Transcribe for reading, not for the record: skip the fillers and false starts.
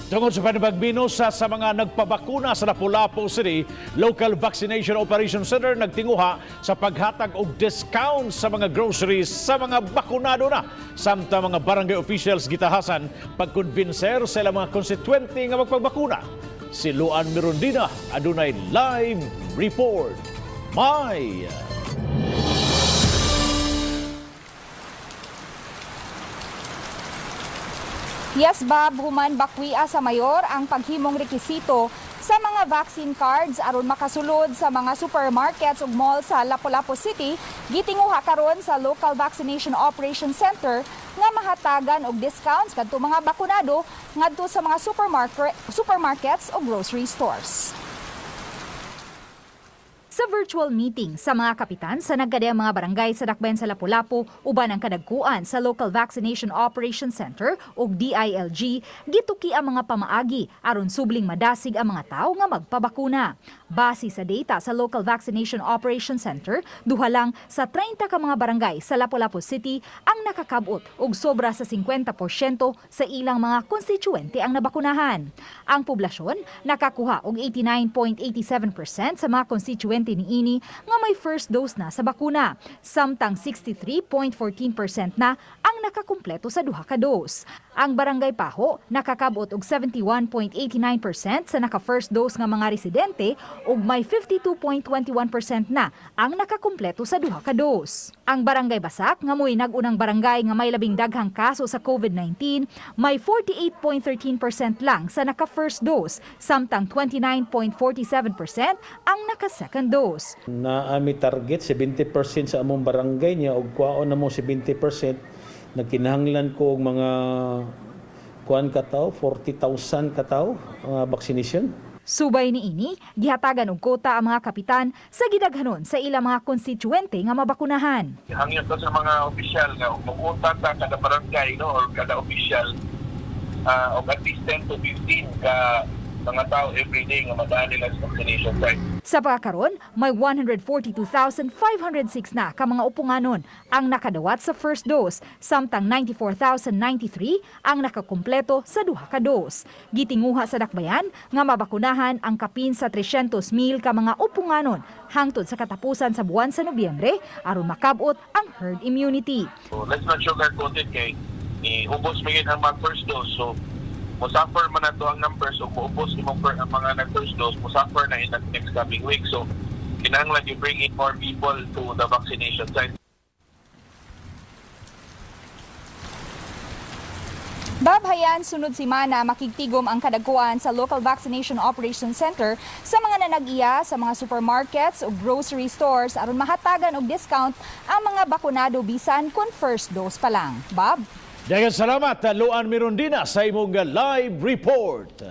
Tungod sa panibagbinos sa mga nagpabakuna sa Lapu-Lapu City, Local Vaccination Operation Center nagtinguha sa paghatag og discount sa mga groceries sa mga bakunado na. Samtang mga barangay officials gitahasan pagkonbinser sa ilang mga konstituente nga magpagbakuna. Si Luan Mirondina adunay live report. My! Yes, Bob, human bakwia sa mayor ang paghimong rekisito sa mga vaccine cards aron makasulod sa mga supermarkets ug mall sa Lapu-Lapu City, gitinguha karon sa Local Vaccination Operation Center nga mahatagan og discounts kadto mga bakunado ngadto sa mga supermarkets ug grocery stores. Sa virtual meeting sa mga kapitan sa nagkadayang mga barangay sa Dakbayan sa Lapu-Lapu uban ang kadagkuan sa Local Vaccination Operation Center ug DILG, gituki ang mga pamaagi aron subling madasig ang mga tawo nga magpabakuna. Base sa data sa Local Vaccination Operation Center, duha lang sa 30 ka mga barangay sa Lapu-Lapu City ang nakakabot og sobra sa 50% sa ilang mga konstituente ang nabakunahan. Ang poblasyon nakakuha og 89.87% sa mga konstituente niini nga may first dose na sa bakuna, samtang 63.14% na ang nakakumpleto sa duha ka dose. Ang Barangay Paho nakakabot og 71.89% sa naka first dose nga mga residente ug may 52.21% na ang nakakumpleto sa duha ka dose. Ang Barangay Basak nga mo'y nag-unang barangay nga may labing daghang kaso sa COVID-19, may 48.13% lang sa naka first dose, samtang 29.47% ang naka second dose. Naami target 70% sa among barangay niya og kwaon na mo 70%, nagkinahanglan ko og mga kuan kataw, 40,000 kataw vaccination. Subay niini, gihatagan og kota ang mga kapitan sa gidaghanon sa ilang mga konstituente nga mabakunahan. Hangyo to sa mga opisyal nga mukunta ta kada barangay, no, or kada opisyal og at least 10 to 15 ka mga tao every day nga madaan nila sa vaccination site. Sa pagkakaron, may 142,506 na ka mga upunganon ang nakadawat sa first dose, samtang 94,093 ang nakakumpleto sa duha ka dose. Gitinguha sa dakbayan nga mabakunahan ang kapin sa 300,000 ka mga upunganon hangtod sa katapusan sa buwan sa Nobyembre aron makabot ang herd immunity. So let's not sugarcoat it kay ni ubos man gyud ang mga first dose. So musuffer man na to ang numbers o muubos imong ang mga nag first dose, musuffer na in the next coming week. So kinahanglan you bring in more people to the vaccination site. Babhayan, sunod semana makigtigom ang kadagkuan sa Local Vaccination Operation Center sa mga nanag-iya sa mga supermarkets o grocery stores aron mahatagan og discount ang mga bakunado bisan kung first dose pa lang. Bob? Daghang salamat, Luan Mirondina, sa imong live report.